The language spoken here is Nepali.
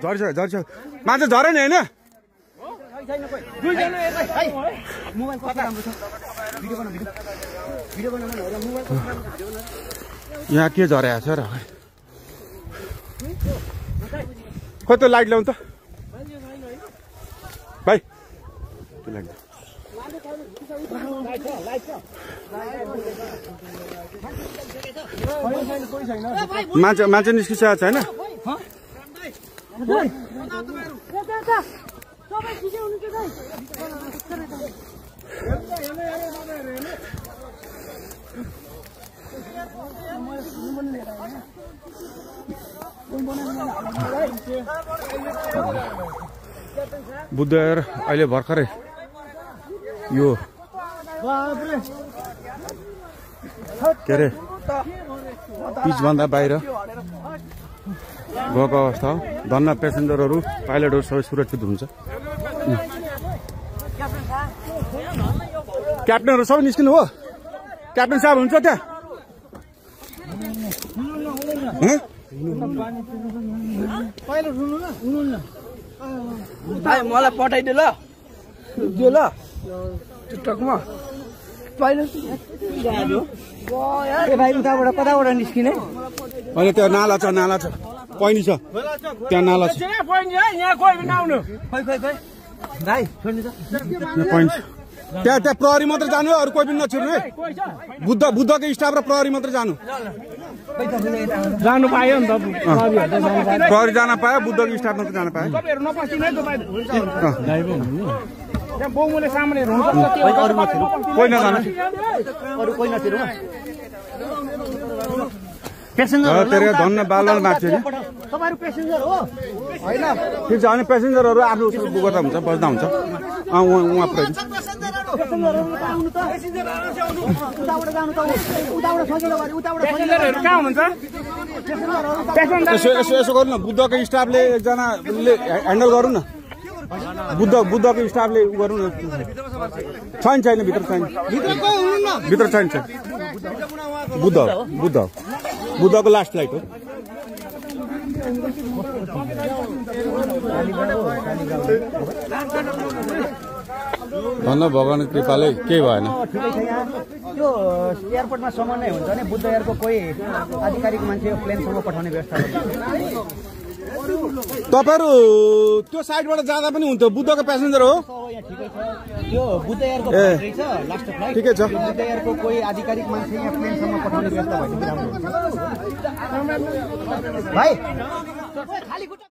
झरिछ माछा झरे नि होइन यहाँ के झरेको छ र खोइ त्यो लाइट ल्याउनु त भाइ त्यो लाइट मान्छे निस्किसकेको छैन बुद्धयार अहिले भर्खरै यो के अरे पिचभन्दा बाहिर गएको अवस्था हो धन्न पेसेन्जरहरू पाइलटहरू सबै सुरक्षित हुन्छ क्याप्टनहरू सबै निस्किनु हो क्याप्टन साहब हुन्छ त्यहाँ मलाई पठाइदियो ल त्यो ल टिकटकमा भाइ उताबाट कताबाट निस्किने अहिले त्यो नाला छ पैनी छ त्यहाँ नाला छ त्यहाँ प्रहरी मात्र जानु अरू कोही पनि नछिर्नु है बुद्धको स्टाफ र प्रहरी मात्र जानु पायो नि त प्रहरी जान पायो बुद्धको स्टाफ मात्र जान पायो कोही नजानु धन्न बालवाल मान्छे ठिक छ अनि पेसेन्जरहरू आफ्नो गर्दा हुन्छ बस्दा हुन्छ उहाँ पुऱ्याइदिन्छ यसो गर्नु न बुद्धको स्टाफले एकजनाले ह्यान्डल गरौँ न बुद्धको स्टाफले गरौँ न छैन भित्र छैन बुद्धको लास्ट फ्लाइट हो धन्न भगवान कृपाले केही भएन त्यो एयरपोर्टमा समन्वय हुन्छ भने बुद्ध एयरको कोही आधिकारिक मान्छे प्लेनसम्म पठाउने व्यवस्था तपाईहरु त्यो साइडबाट जाँदा पनि हुन्छ बुद्धको प्यासेन्जर हो त्यो बुद्ध एयरको फ्लाइट छ लास्ट फ्लाइट ठिकै छ बुद्ध एयरको कोही आधिकारिक मान्छे यहाँ प्लेनसम्म पठाउने व्यवस्था भएपछि राम्रो हुन्छ भाइ